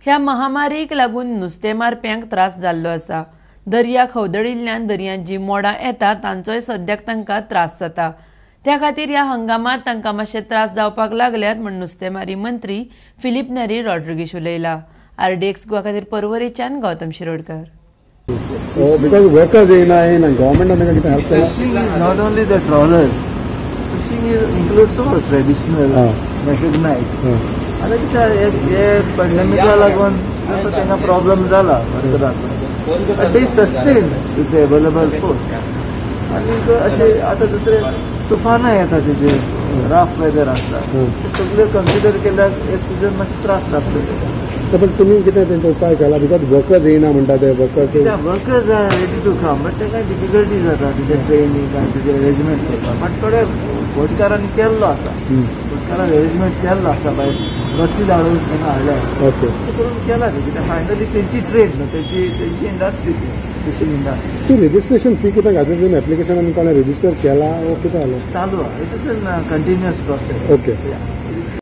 ह्या महामारीक लागून नुस्तें मारप्यांक त्रास जाल्लो आसा. दर्या खवदळिल्ल्यान दर्यांत जी मोडां येता तांचोय सद्याक तांकां त्रास जाता. त्या खातीर ह्या हंगामात तांकां मातशे त्रास जावपाक लागल्यात म्हूण नुस्तेमारी मंत्री फिलीप नेरी रॉड्रिगीश उलयला. आरडीएक्स गोवा खातीर पर्वरेच्यान गौतम शिरोडकर. Because workers येयना, गव्हर्मेंटान तांकां कितें हेल्प केला? Fishing is not only the trawlers. Fishing is includes all traditional, recognized. आतां कितें हे pandemic लागून जसो तांकां प्रॉब्लम जाला वर्कराक, but they sustain with the available force. आनी अशें आतां दुसरे तुफानां येता, तेजे राफ वेदर आसता, ते सगळे कन्सिडर केल्यार हे सिजन मातशे त्रास जातले. पण तुम्ही कितें तेंचो उपाय केला? Because workers येयना म्हणटा ते वर्कर्स. कित्याक workers are ready to come, but तांकां डिफिकल्टी जाता तेजे ट्रेनींग आनी तेजे अरेंजमेंट करपाक. बट थोडे बोटकारांनी केल्लो आसा, बोटकारान अरेंजमेंट केल्लो आसा, भायर बसी धाडून तांकां हाडल्या, ते करून केला ते. कित्याक फायनली तेंची ट्रेड न्हू, तेंची इंडस्ट्री ती फिशींग इंडस्ट्री. ती रजिस्ट्रेशन फी कितें घातली? एप्लिकेशन आमी कोणें रजिस्टर केला वो कितें जालें? चालू आहा, it is an continuous process. Okay.